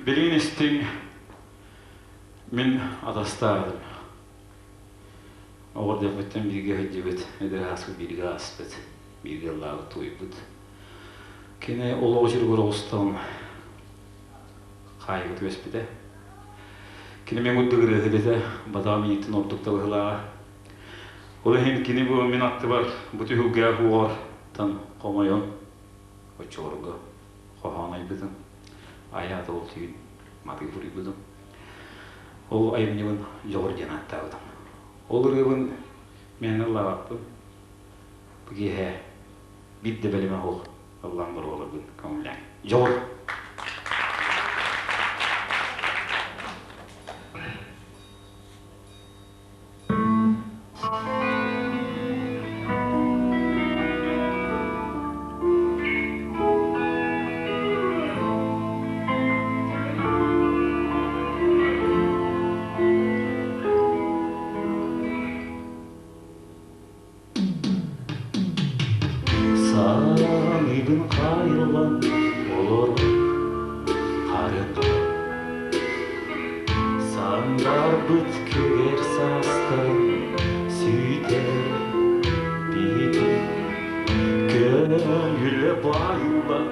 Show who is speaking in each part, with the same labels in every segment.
Speaker 1: Билигин истиҥ мин атастаабытым. Оҕо эрдэхпиттэн бииргэ сылдьыбыт, эдэр ааспыт бииргэ ааспыт, бииргэ ыллаабыт, туойбут. Кини олоҕу сиригэр оҕустан хаайыга түбэспитэ. Кини мин курдук ырыаһыт этэ, бадаҕа миигиттэн ордук да быһыылааҕа. Ол иһин кини бу мин аттыбар бу түһүлгэ уоҕартан хомойон оччолорго хоһоон айбытым. Айаат ол түүн матыы суруйбутум. Ол айымньыбын Дьоҕур диэн ааттаабытым. Ол ырыабын мээнэ ыллаабаппын. Бу киэһэ биир да бэлэмэ суох ыллаан боруоларбын көҥүллээҥ. Дьоҕур! Саамыыбын хаайыллан олорор харын Сандарбыт көгөр саастарын сүүтэр биһиги Көҥүлэ баайыллан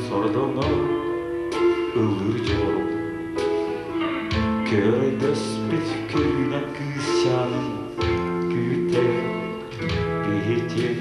Speaker 1: сордоно ыллыыр дьолум Көрдөспүт көрүнэн кыысчаанын күүтэр биһитин.